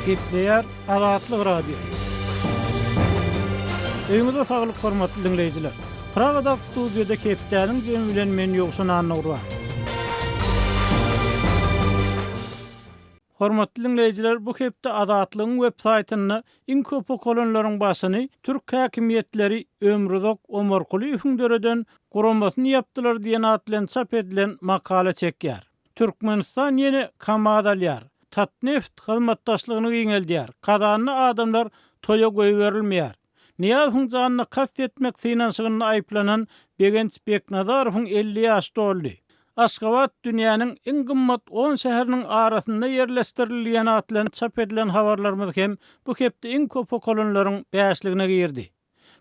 Gepleýär Azatlyk Radiosy. Öýüňize saglyk hormatly diňleýjiler. Pragadaky studiýada hepdäniň jemi bilen men Ýowşan Annagurban. Hormatly diňleýjiler bu hepde Azatlygyň web saýtynda iň köp okalanlaryň başyny türk häkimiýetleri Ömruzak Omarkulyýewiň döreden guramasyny ýapdylar diýen at bilen çap edilen makala çekýär. Türkmenistan ýene KAMAZ alýar. Tatneft hyzmatdaşlygyny giňeldýär. Kazanda adamlar toýa goýberilmeýär. Nyýazowyň janyna kast etmek synanyşygynda aýyplanan Begenç Beknazarowyň 50 ýaşy doldy. Aşgabat dünýäniň iň gymmat on şäheriniň arasynda ýerleşdirildi diýen at bilen çap edilen habarlarymyz hem bu hepde iň köp okalanlaryň bäşligine girdi.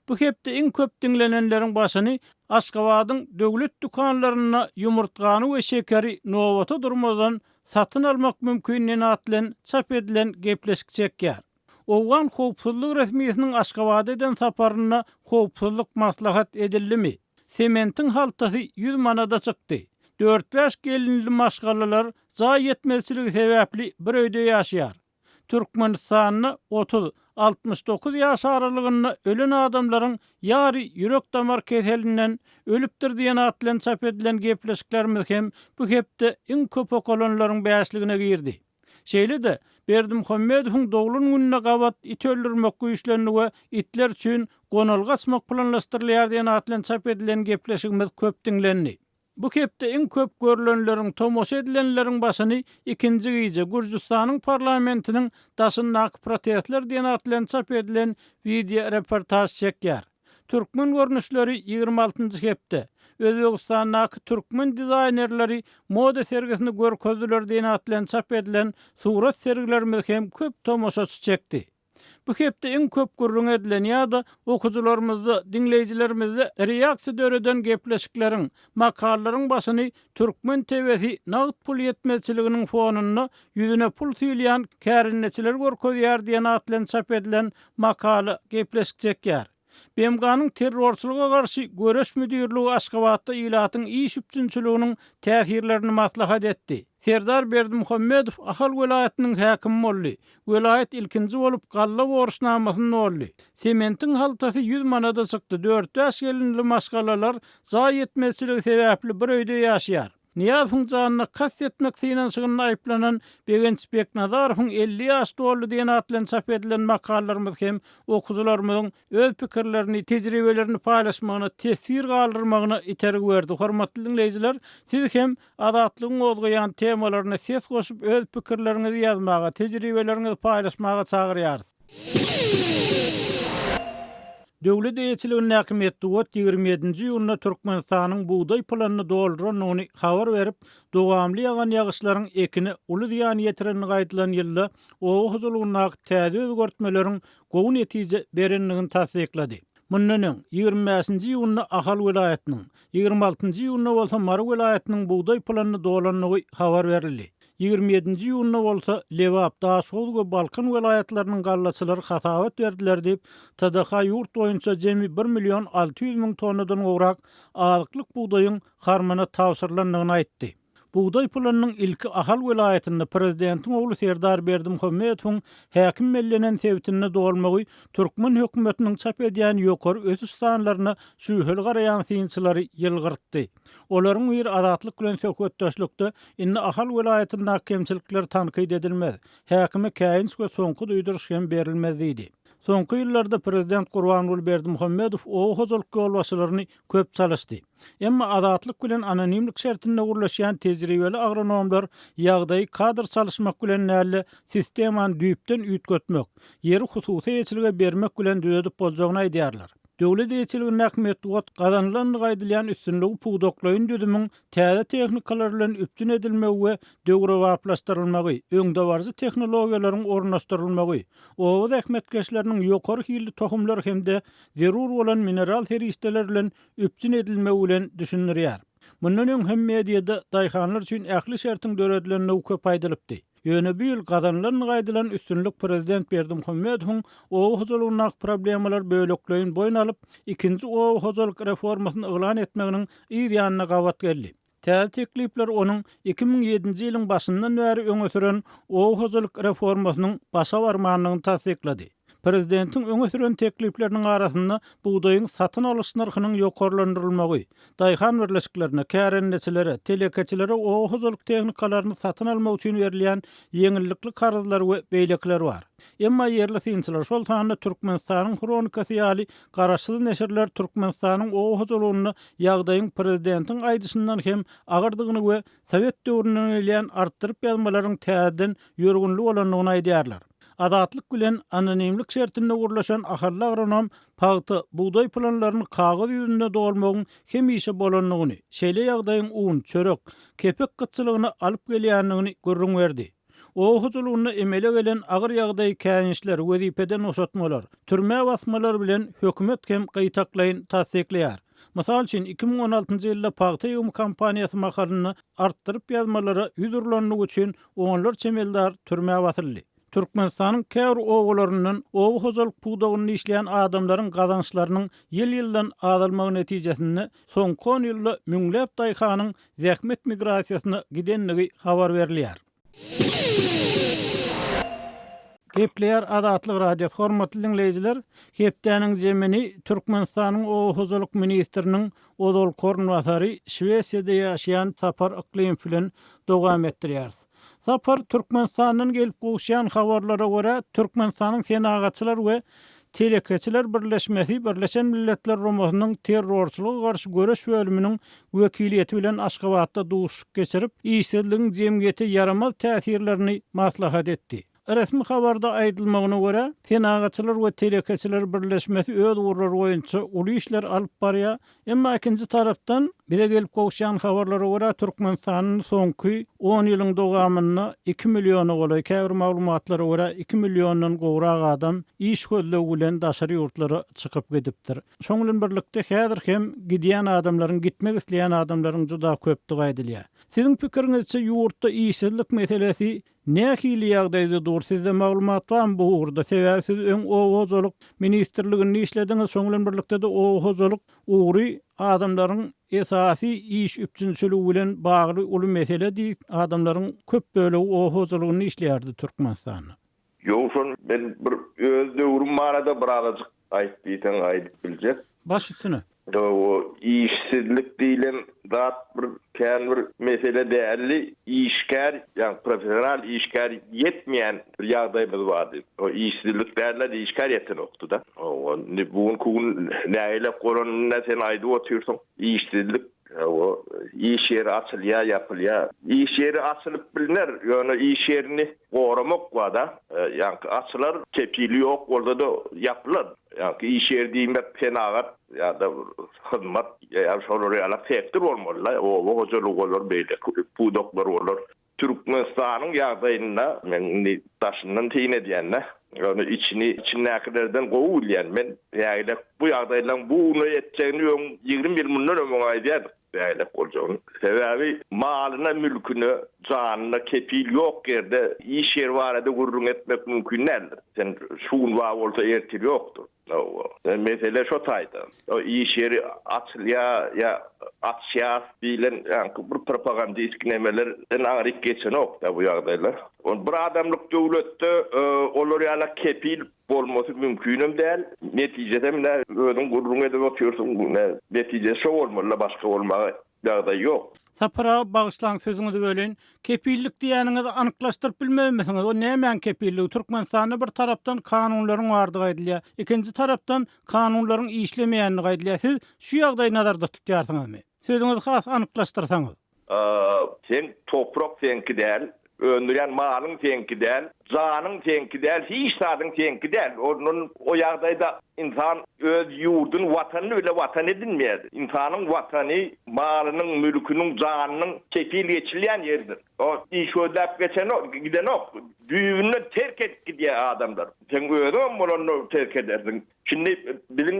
Bu hepde iň köp diňlenenleriň başyny Aşgabadyň döwlet dükanlarynda ýumurtgany we şekeri nobata durmazdan satyn almak mümkin diýen at bilen çap edilen gepleşik çekýär. Owgan howpsuzlyk resmisiniň Aşgabada eden saparynda howpsuzlyk maslahat edildimi? Sementiň haltasy 100 manada çykdy. Dört-bäş gelinli maşgalalar jaý ýetmezçiligi sebäpli bir öýde ýaşaýar. Türkmenistanda 30, 69 ýaş aralygynda ölen adamlaryň ýary ýürek-damar keselinden ölüpdir diýen at bilen çap edilen gepleşiklerimiz hem bu hepde iň köp okalanlaryň bäşligine girdi. Şeýle-de, Berdimuhamedowyň doglan gününe gabat it öldürmek güýçlendi we itler üçin gonalga açmak planlaşdyrylýar diýen at bilen çap edilen gepleşigimiz köp diňlendi. Bu hepde iň köp görlenleriň, tomaşa edilenleriň başyny ikinji gije Gürjüstanyň parlamentiniň daşyndaky protestler diýen at bilen çap edilen wideoreportaž çekýär. Türkmen görnüşleri 26-njy hepde, Özbegistandaky türkmen dizaýnerleri moda sergisini görkezdiler diýen at bilen çap edilen surat sergilerimiz hem köp tomaşaçy çekdi. Bu hepde iň köp gürrüň edilen ýa-da okyjylarymyzda, diňleýjilerimizde reaksiýa döreden gepleşikleriň, makalalaryň başyny türkmen TW-si nagt pul ýetmezçiliginiň fonunda ýüzüne pul süýlýän kärendeçileri görkezýär diýen at bilen çap edilen makala, gepleşik çekýär. BMG-niň Terrorçylyga garşy göreş müdirligi Aşgabatda ilatyň iş üpjünçiliginiň täsirlerini maslahat etdi. Serdar Berdimuhamedow Ahal welaýatynyň häkimi boldy. Welaýat ilkinji bolup galla borçnamasyny doldy. Sementiň haltasy 100 manada çykdy, dört-bäş gelinli maşgalalar jaý ýetmezçiligi sebäpli bir öýde ýaşaýar. Nyýazowyň janyna kast etmek synanyşygynda aýyplanan Begenç Beknazarowyň 50 ýaş doldy diýen at bilen çap edilen makalalarymyz hem okyjylarymyzyň öz pikirlerini, tejribelerini paýlaşmagyna, teswir galdyrmagyna itergi berdi. Hormatly diňleýjiler, siz hem Azatlygyň gozgaýan temalaryna ses goşup öz pikirleriňizi ýazmaga, tejribeleriňizi paýlaşmaga çagyrýarys. Döwlet eýeçiligindäki metbugat 27-nji iýunda Türkmenistanyň bugdaý planyny doldurandygyny habar berip, dowamly ýagan ýagyşlaryň ekine uly zyýan ýetirendigi aýdylan ýylda oba hojalygyndaky täze özgertmeleriň gowy netije berendigini tassyklady. Mundan öň, 25-nji iýunda Ahal welaýatynyň, 26-njy iýunda bolsa Mary welaýatynyň bugdaý planyny dolandygy habar berildi. 27-nji iýunda bolsa Lebap, Daşoguz we Balkan welaýatlarynyň gallaçylary hasabat berdiler diýip, TDH ýurt boýunça jemi bir million 600 müň tonnadan gowrak azyklyk bugdaýyň harmana tabşyrylandygyny aýtdy. Bugdaý planynyň ilki Ahal welaýatynda prezidentiň ogly Serdar Berdimuhamedowyň häkim bellenen sebitinde dolmagy türkmen hökümetiniň çap edýän ýokary ösüş sanlaryna şübheli garaýan synçylary ýylgyrtdy. Olaryň biri Azatlyk bilen söhbetdeşlikde indi Ahal welaýatyndaky kemçilikler tankyt edilmez, häkime käýinç we soňky duýduryş hem berilmez diýdi. Soňky ýyllarda prezident Gurbanguly Berdimuhamedow oba hojalyk ýolbaşçylaryny köp çalyşdy. Emma Azatlyk bilen anonimlik şertinde gürleşýän tejribeli agronomlar ýagdaýy kadr çalyşmak bilen däl-de, sistemany düýpden üýtgetmek, ýeri hususy eýeçilige bermek bilen düzedip boljagyny aýdýarlar. Döwlet eýeçiligindäki metbugat gazanylandygy aýdylýan üstünligi pudaklaýyn düzümiň täze tehnikalar bilen üpjün edilmegi we döwrebaplaşdyrylmagy, öňdebaryjy tehnologiýalaryň ornaşdyrylmagy, oba zähmetkeşleriniň ýokary hilli tohumlar hem-de zerur bolan mineral serişdeler bilen üpjün edilmegi bilen düşündirýär. Mundan öň hem mediada daýhanlar üçin ähli şertiň döredilendigi köp aýdylypdy. Ýöne bu ýyl gazanylandygy aýdylan üstünlik prezident Berdimuhamedowyň oba hojalygyndaky problemalary bölekleýin boýun alyp, ikinji oba hojalyk reformasyny yglan etmeginiň yz ýanyna gabat geldi. Täze teklipler onuň 2007-nji ýylyň başyndan bäri öňe süren oba hojalyk reformasynyň başa barmandygyny tassyklady. Prezidentiň öňe süren teklipleriniň arasynda bugdaýyň satyn alyş nyrhynyň ýokarlandyrylmagy, daýhan birleşiklerine, kärendeçilere, telekeçilere oba hojalyk tehnikalaryny satyn almak üçin berilýän ýeňillikli karzlar we beýlekiler bar. Emma ýerli synçylar, şol sanda Türkmenistanyň Hronikasy ýaly garaşsyz neşirler Türkmenistanyň oba hojalygynda ýagdaýyň prezidentiň aýdyşyndan hem agyrdygyny we sowet döwründen gelýän artdyryp ýazmalaryň täzeden ýörgünli bolandygyny aýdýarlar. Azatlyk bilen anonimlik şertinde gürleşen ahally agronom pagta, bugdaý planlaryny kagyz ýüzünde dolmagyň hemişe bolandygyny, şeýle ýagdaýyň un, çörek, kepek gytçylygyna alyp gelýändigini gürrüň berdi. Oba hojalygynda emele gelen agyr ýagdaýy käýinçler, wezipeden boşatmalar, türmä basmalar bilen hökümet hem gytaklaýyn tassyklaýar. Mysal üçin, 2016-njy ýylda pagta ýygymy kampaniýasy mahalynda artdyryp ýazmalara ýüz urlandygy üçin onlarça emeldar türmä basyldy. Türkmenistanyň käbir obalaryndan oba hojalyk pudagynda işleýän adamlaryň gazançlarynyň ýyl-ýyldan azalmagy netijesinde soňky on ýylda müňläp daýhanyň zähmet migrasiýasyna gidendigi habar berilýär. Gepleýär Azatlyk Radiosy Hormatly diňleýjiler, hepdäniň jemini Türkmenistanyň Oba hojalyk ministriniň ozalky orunbasary, Şwesiýada ýaşaýan Sapar Yklymow bilen dowam etdirýäris. Sapar, Türkmenistandan gelip gowuşýan habarlara görä, Türkmenistanyň Senagatçylar we Telekeçiler birleşmesi Birleşen Milletler Guramasynyň terrorçylyga garşy göreş bölüminiň wekiliýeti bilen Aşgabatda duşuşyk geçirip, işsizligiň jemgyýete ýaramaz täsirlerini maslahat etdi. Resmi habarda aýdylmagyna görä, Senagatçylar we telekeçiler birleşmesi öz ugurlary boýunça uly işler alyp barýar, Emma ikinji tarapdan, bize gelip gowuşýan habarlara görä, Türkmenistanda soňky on ýylyň dowamynda iki milliona golaý, käbir maglumatlara görä, iki milliondan gowrak adam iş gözlegi bilen daşary ýurtlara çykyp gidipdir. Şoň bilen birlikde, häzir hem gidýän adamlaryň, gitmek isleýän adamlaryň juda köpdügi aýdylýar. Siziň pikiriňizçe, ýurtda işsizlik meselesi Nähili ýagdaýda dur sizde maglumat barmy bu ugurda sebäbi siz öň oba hojalyk ministrliginde işlediňiz şoň bilen birlikdede oba hojalyk ugry adamlaryň esasy iş üpjünçiligi bilen bagly uly meseledi adamlaryň köp bölegi oba hojalygynda işleýärdi Türkmenistanda. Ýowşan men bir öz döwrüm barada birazajyk Aýt diýseň aýdyp biljek. Baş üstüne. O işsizlik diýlen zat bir kän bir mesele däldi. Işgär, ýagny professional işgär ýetmeýän bir ýagdaýymyz bardy. O işsizlik däldi, işgär ýetenokdy-da. Indi bu günki gün nägile bolanyny sen aýdyp otyrsyň. Işsizlik Hawa, iş ýeri açylýar, ýapylýar. Iş ýeri açylyp bilner, ýöne iş ýerini goramak bar-da. Ýaňky açylar, kepili ýok bolsa-da ýapylar. Ýaňky iş ýeri diýmek senagat ýa-da hyzmat ýa şolar ýaly sektor bolmaly-da. Oba hojalygy bolar, beýleki pudaklar bolar. Türkmenistanyň ýagdaýynda men indi daşyndan syn edýän-de, ýöne içini içindäkilerden gowy bilýän men nägile bu ýagdaýlaryň bu ugruna ýetjegini öň 20 ýyl mundan öň aýdýardyk nägile boljagyny. Sebäbi malyna, mülküne, janyna kepil ýok ýerde iş ýeri barada gürrüň etmek mümkin däldir. Sen şu gün bar bolsa ertir ýokdur. Hawa, mesele şo taýda. O iş ýeri açylýar ýa açýas diýlen ýaňky bir propagandistik nemelerden aňryk geçenok-da bu ýagdaýlar. Ol bir adamlyk döwletde olar ýala kepil bolmasy mümkinem däl. Netijesem nä özüň gürrüň edip otyrsyň, netijesi şo bolmaly-da başga bolmaga Ýagdaý ýok. Sapar aga bagyşlaň sözüňizi böleýin. Kepillik diýýäniňizi anyklaşdyryp bilmezmisiňiz? O nämäň kepilligi? Türkmenistanda bir tarapdan kanunlaryň bardygy aýdylýar. Ikinji tarapdan kanunlaryň işlemeýändigi aýdylýar. Siz şu ýagdaýy nazarda tutýarsyňyzmy? Sözüňizi has anyklaşdyrsaňyz. Seň toprak seňki däl, öndürýän malyň seňki däl, janyň seňki däl, hiç zadyň seňki däl. Ondan o ýagdaýda ynsan öz ýurduny, watanyny bile watan edinmeýär. Ynsanyň watany malynyň, mülküniň, janynyň kepil geçilýän ýeridir. O iş gözläp geçenok, gidenok. Düýbünden terk edip gidýär adamlar. Seň özüňem bolanda terk edersiň. Şindi biziň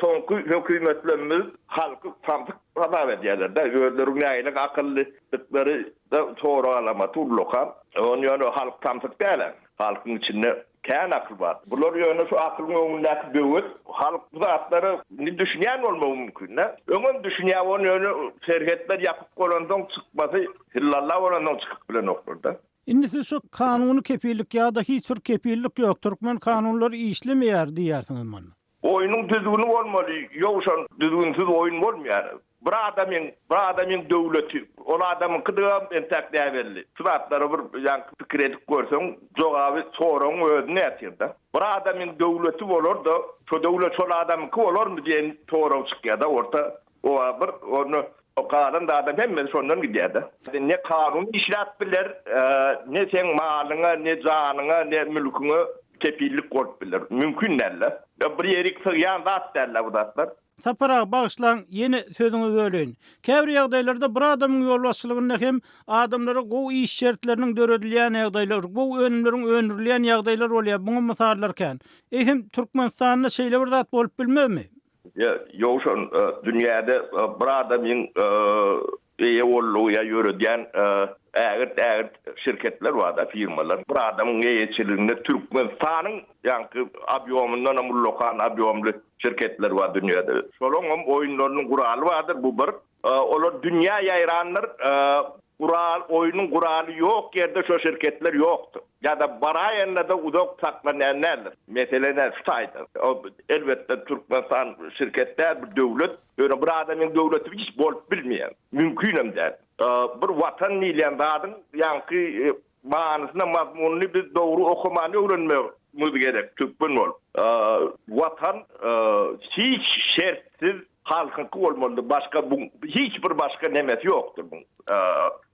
soňky hökümetlerimiz halky samsyk hasap edýärler-de, özleri nähili akyllydyklary-da sorag alamaty ullakan. Ony ýöne halk samsyk däl-ä. Halkyň içinde. Kän akyl bar. Bular ýöne şu akylyň öňündäki böwet. Halk bu zatlara indi düşünýän bolmagy mümkin-dä. Öňem düşünýär bolun ýöne serhetler ýapyk bolansoň çykmasy hillalla bolansoň çykyp bilenoklar-da. Indi siz şu kanuny kepillik ýa-da hiç bir kepillik ýok, türkmen kanunlary işlemeýär diýýärsiňiz munda. Oýnuň düzgüni bolmaly, ýowşan düzgünsiz oýun bolmaýar. Bir adamyň, bir adamyň döwleti, ol adamyňkydygam entäk näbelli. Şu zatlary bir ýaňky pikir edip görseň, jogaby soragyň özünde ýatyr-da. Bir adamyň döwleti bolar-da, şo döwlet şol adamyňky bolarmy diýen sorag çykýar-da orta. O bir, ony galan zadam hemmesi şondan gidýär-de. Ne kanun işläp biler, ne seň malyňa, ne janyňa, ne mülküňe kepillik bolup biler. Mümkin däl-de. Bir ýerik sygýan zat däl-de bu zatlar. Sapar aga, bagyşlaň, ýene sözüňizi böleýin. Käbir ýagdaýlarda bir adamyň ýolbaşçylygynda hem adamlara gowy iş şertleriniň döredilýän ýagdaýlar, gowy önümleriň öndürilýän ýagdaýlar bolýar, muňa mysallar kän. Eýsem, Türkmenistanda şeýle bir zat bolup bilmezmi? Ýowşan, dünýäde bir adamyň eýe boldugy ýa ýöredýän ägirt-ägirt şirketler bar-da, firmalar. Bir adamyň eýeçiliginde Türkmenistanyň ýaňky obýomyndanam ullakan obýomly şirketler bar dünýäde. Şolaňam oýunlarynyň guraly bardyr, bu bir. Olar dünýä ýaýrandyr. Gural, oýnuň guraly ýok ýerde şo şirketler ýokdur. Ýa-da baraýanda-da uzak saklanýan däldir. Mesele nä şu taýda. Elbetde Türkmenistan şirket däl, bir döwlet. Ýöne bir adamyň döwleti hiç bolup bilmeýär. Mümkinem däl. Bir watan diýilýän zadyň ýaňky manysyna, mazmunyny biz dogry okamany öwrenmegimiz gerek türkmen bolup. Watan hiç şertsiz Halkyňky bolmalydyr başga buň hiç bir başga nemesi ýokdur buň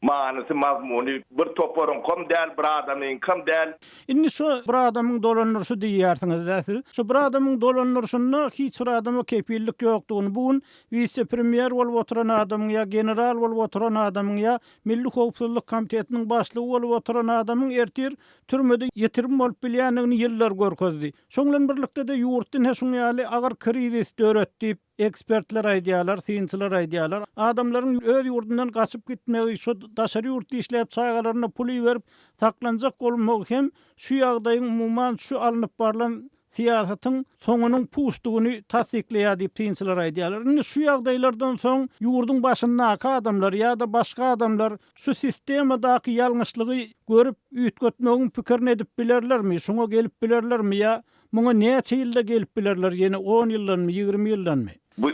manysy mazmuny bir toparyňkam däl bir adamyňkam däl. Indi şu bir adamyň dolandyryşy diýýärsiňiz-dä siz. Şu bir adamyň dolandyryşynda hiç bir adama kepillik ýokdugyny, bu gün wise-premýer bolup oturan adamyň ýa general bolup oturan adamyň ýa Milli howpsuzlyk komitetiniň başlygy bolup oturan adamyň ertir türmede ýitirim bolup bilýändigini ýyllar görkezdi. Şoň bilen birlikde-de ýurtda ine şuň ýaly agyr krizis döret diýip, ekspertler aýdýarlar, synçylar aýdýarlar. Adamlaryň öz ýurdundan gaçyp gitmegi, şu daşary ýurtda işläp çagalaryna pul iberip saklanjak bolmagy hem şu ýagdaýyň umuman şu alnyp barlan syýasatyň soňunyň puçdugyny tassyklaýar diýip synçylar aýdýarlar. Indi şu ýagdaýlardan soň ýurduň başyndaky adamlar ýa-da başga adamlar Şu sistemadaky ýalňyşlygy görüp üýtgetmegiň pikirini edip bilerlermi, şuňa gelip bilerlermi ýa muňa näçe ýylda gelip bilerler, ýene on ýyldanmy, 20 ýyldanmy? Bu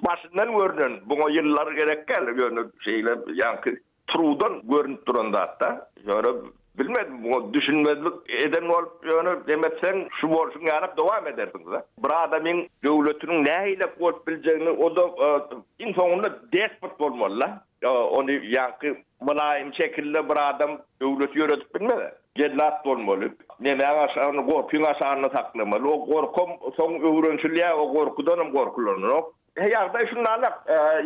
başyndan görünen, buňa ýyllar gerek däl, ýöne şeýle ýaňky trudan görünip duran zat-da. Ýöne bilmedim, buňa düşünmezlik eden bolup ýöne dem etseň şu bolşuň ýaly dowam edersiň-de. Bir adamyň döwletiniň nähilek bolup biljegini o-da iň soňunda despot bolmaly-da. Ony ýaňky mylaýym şekilde bir adam döwleti ýöredip bilmez. Jellat bolmaly. Nemäň aşagyny, gorkyň aşagynda saklamaly. O gorkam soň öwrenişilýär, o gorkudanam gorkulanok. Ýagdaý şundanrak,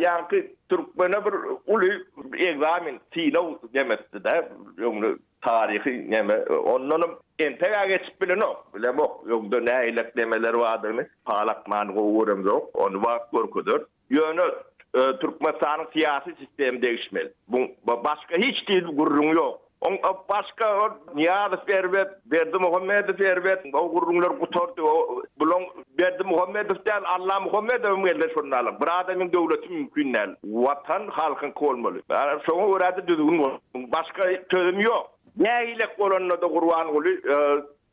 ýaňky türkmene bir uly ekzamen, synag nemetdi-de, öňde taryhy neme, ondanam enteg-ä geçip bilenok, bilemok, öňde nähilek nemeler bardygyny, pal atmany gowy göremzok, ony wagt görkezer. Ýöne Türkmenistanyň syýasy sistemi degişmeli. Bu başga hiç hili gürrüň ýok. Oň başga ol Nyýazow erbet, Berdimuhamedow erbet, o gürrüňler gutardy. O bulaň Berdimuhamedow däl, Allamuhamedowam gelse şonda alyň. Bir adamyň döwleti mümkin däl. Watan halkyňky bolmaly. Şoňa görä-de düzgün bolmaly. Başga çözüm ýok. Nähilek bolanda-da Gurbanguly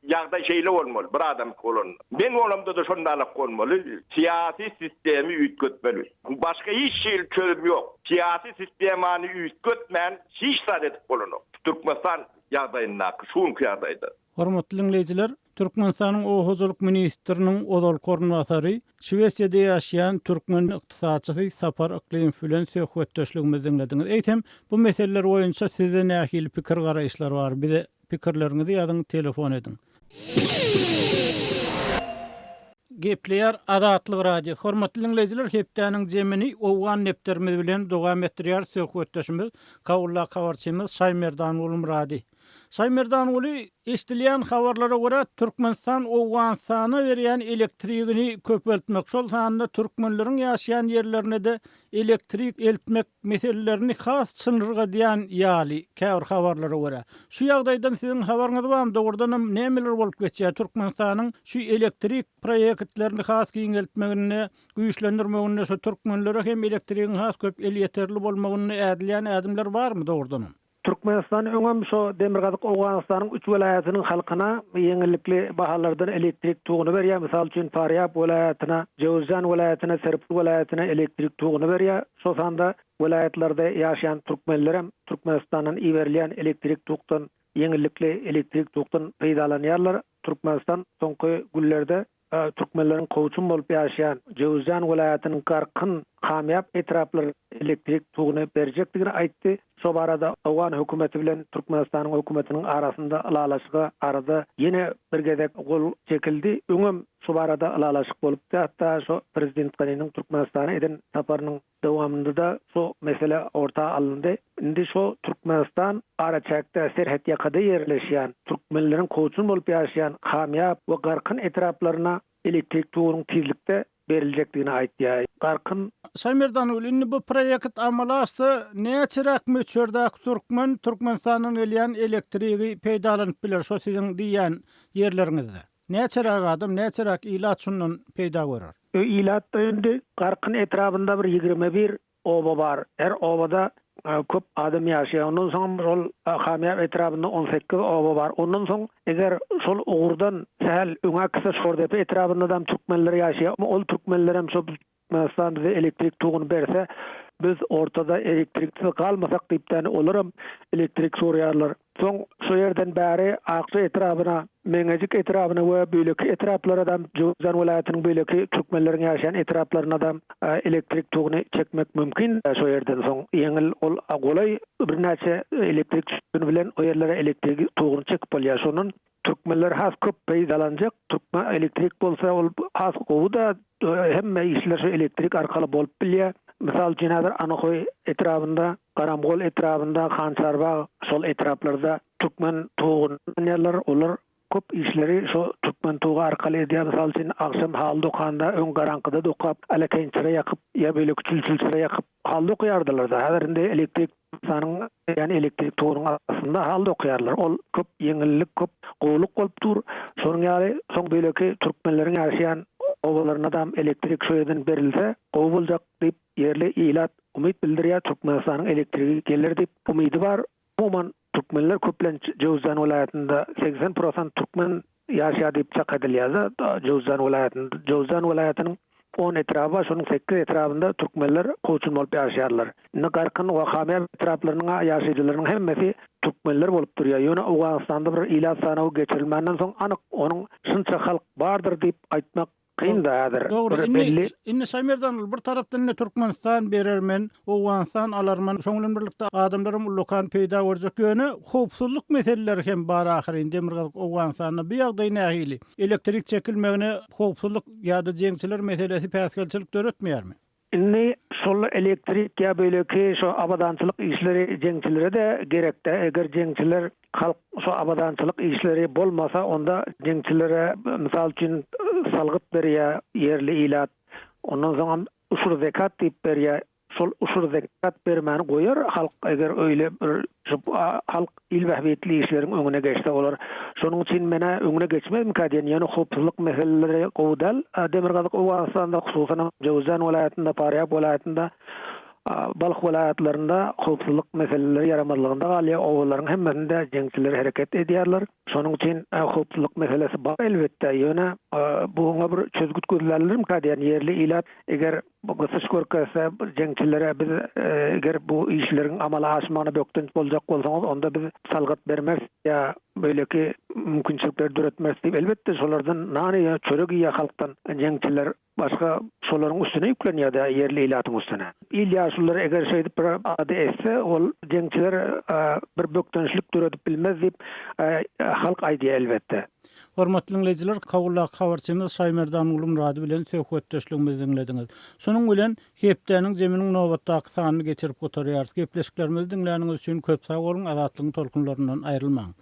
Ýagdaý şeýle bolmaly, bir adamky bolanda. Men bolamda-da şondalak bolmaly, syýasy sistemi üýtgetmeli. Başga hiç hili çözüm ýok. Syýasy sistemany üýtgetmän hiç zat edip bolanok. Türkmenistan ýagdaýyndaky, şu günki ýagdaýda. Hormatly diňleýjiler, Türkmenistanyň Oba hojalyk ministriniň ozalky orunbasary, Şwesiýada ýaşaýan türkmen ykdysatçysy Sapar Yklymow bilen söhbetdeşligimizi diňlediňiz. Eýsem, bu meseleler boýunça sizde nähili pikir-garaýyşlar bar? Bize Pikirleriňizi ýazyň telefon ediň. Gepleýär Azatlyk Radiosy. Hormatly diňleýjiler hepdäniň jemini Owgan depderimiz bilen dowam etdirýär söhbetdeşimiz Kabuldaky habarçymyz Şaýmerdan Gulmyrady. Şaýmerdanguly, eşidilýän habarlara görä, Türkmenistan Owganystana berýän elektrigini köpeltmek, şol sanda türkmenleriň ýaşaýan ýerlerine-de elektrik eltmek meselelerini has çynlyrgadýan ýaly, käbir habarlara görä. Şu ýagdaýdan siziň habaryňyz barmy, dogrudanam nämeler bolup geçýär Türkmenistanyň şu elektrik proýektlerini has giňeltmeginde, güýçlendirmeginde şu türkmenlere hem elektrigiň has köp elýeterli bolmagynda ädilýän ädimler barmy dogrudanam? Türkmenistan öňem şo Demirgazyk Owganystanyň üç welaýatynyň halkyna ýeňillikli bahalardan elektrik toguny berýär. Mysal üçin, Farýab welaýatyna, Jöwüzjan welaýatyna, Serpil welaýatyna elektrik toguny berýär. Şo sanda welaýatlarda ýaşaýan türkmenlerem Türkmenistandan iberilýän elektrik tokdan ýeňillikli elektrik tokdan peýdalanýarlar. Türkmenistan soňky günlerde Türkmenleriň kowçum bolup ýaşaýan Jöwüzjan welaýatynyň Garkyn, Kamýap etraplaryna elektrik toguny berjekdigini aýtdy. Şo barada owgan hökümeti bilen Türkmenistanyň hökümetiniň arasynda ylalaşyga arada ýene bir gezek gol çekildi. Öňem şu barada ylalaşyk bolupdy. Hatda şo prezident Ganiniň Türkmenistana eden saparynyň Dowamynda-da şu mesele orta alyndy. Indi şu Türkmenistan araçäkde, serhetýakada ýerleşýän, türkmenleriň kowçum bolup ýaşaýan Kamýap we Garkyn etraplaryna elektrik togunyň tizlikde beriljekdigini aýtýar. Garkyn. Şaýmerdangül, indi bu proýekt amala aşsa, näçeräk möçberdäki türkmen Türkmenistandan gelýän elektrigi peýdalanyp biler şo siziň diýýän ýerleriňizde? Näçeräk adam, näçeräk ilat şundan peýda görer? Ilatda indi Garkyn etrabynda bir 21 oba bar. Her obada köp adam ýaşaýar. Ondan soňam şol Hamýap etrabynda 18 oba bar. Ondan soň eger şol ugurdan sähel öňe gitse Şordepe etrabynda-da türkmenler ýaşaýar. Ol türkmenlerem şo Türkmenistan bize elektrik toguny berse, biz ortada elektriksiz galmasak diýipdäni olaram elektrik soraýarlar. Soň şo ýerden bäri Akja etrabyna, Meňejik etrabyna we beýleki etraplara-da, Jöwüzjan welaýatynyň beýleki türkmenleriň ýaşaýan etraplaryna-da elektrik toguny çekmek mümkin. Şo ýerden soň ýeňil ol golaý birnäçe elektrik sütüni bilen o ýerlere elektrik toguny çekip bolýar. Şondan Türkmenler has köp peýdalanjak türkmen elektrik bolsa ol has gowy-da hemme işler şu elektrik arkaly bolup bilýär. Mysal üçin häzir Anahoý etrabynda, Garamgol etrabynda, Hançarbag şol etraplarda türkmen toguny ulanýarlar. Olar köp işleri şo türkmen togy arkaly edýär. Mysal üçin agşam haly dokanda öň garaňkyda dokap, alekeýin çyra ýakyp ýa beýleki çül-çül çyra ýakyp haly dokaýardylar-da. Häzir indi elektrik Türkmenistanyň ýany elektrik togunyň astynda haly dokaýarlar. Ol köp ýeňillik, köp gowulyk bolup dur. Şonuň ýaly soň beýleki türkmenleriň ýaşaýan obalarynadam elektrik şu ýerden berilse gowy boljak diýip ýerli ilat umyt bildirýär. Türkmenistanyň elektrigi geler diýip umydy bar. Umuman türkmenler köplenç Jöwüzjan welaýatynda 80 prosent türkmen ýaşaýar diýip çak edilýär-de Jöwüzjan welaýatynda. Jöwüzjan welaýatynyň on etraby bar, şonuň sekiz etrabynda türkmenler kowçum bolup ýaşaýarlar. Indi Garkyn we Hamýap etraplarynyň ýaşaýjylarynyň hemmesi türkmenler bolup durýar. Ýöne Owganystanda bir ilat sanawy geçirilmänden soň anyk onuň şunça halk bardyr diýip aýtmak Kyn-da häzir. Dogry, Bir indi, belli. indi Şaýmerdan ol bir tarapdan indi Türkmenistan berermen, Owganystan alarman, şoň bilen birlikde adamlaram ullakan peýda görjek. Ýöne howpsuzlyk meseleleri hem bar ahyryn Demirgazyk Owganystanda. Bu ýagdaý nähili? Elektrik çekilmegine howpsuzlyk ýa-da jeňçiler meselesi päsgelçilik döretmeýärmi? Indi şol elektrik ýa beýleki şo abadançylyk işleri jeňçilere-de gerekdä. Eger jeňçiler halk şo abadançylyk işleri bolmasa onda jeňçilere mysal üçin salgyt berýä ýerli ilat. Ondan soňam uşur zekat diýip berýä. Şol uşur zekat bermäni goýar halk eger öýle bir şu halk il bähbitli işleriň öňüne geçse olar. Şonuň üçin menä öňüne geçmezmikä diýen ýöne howpsuzlyk meseleleri gowy däl. Demirgazyk Owganystanda hususanam Jöwüzjan welaýatynda, Farýab welaýatynda, Balh welaýatlarynda howpsuzlyk meseleleri ýaramazlygynda galýar. Obalaryň hemmesinde jeňçiler hereket edýärler. Şonuň üçin howpsuzlyk meselesi bar elbetde ýöne buňa bir çözgüt gözlärlermikä diýen ýerli ilat eger Bu gysyş görkezse, jeňçilere biz eger bu işleriň amala aşmagyna bökdenç boljak bolsaňyz, onda biz salgyt bermeris ýa beýleki mümkinçilikleri döretmeris diýip, elbetde, şolardan nan iýýär, çörek iýýär halkdan jeňçiler, başga şolaryň üstüne ýüklenýär-de, ýerli ilatyň üstüne. Il ýaşululary eger şeýdip bir alada etse, ol jeňçiler bir bökdençlik döredip bilmez diýip, halk aýdýar, elbetde. Hormatly diňleýjiler, Kabuldaky habarçymyz Şaýmerdan Gulmyrady bilen söhbetdeşligimizi diňlediňiz. Şunuň bilen, hepdäniň Zeminiň nobatdaky sanyny geçirip gutarýarys. Gepleşiklerimizi diňläniňiz üçin köp sag boluň, Azatlygyň tolkunlaryndan aýrylmaň!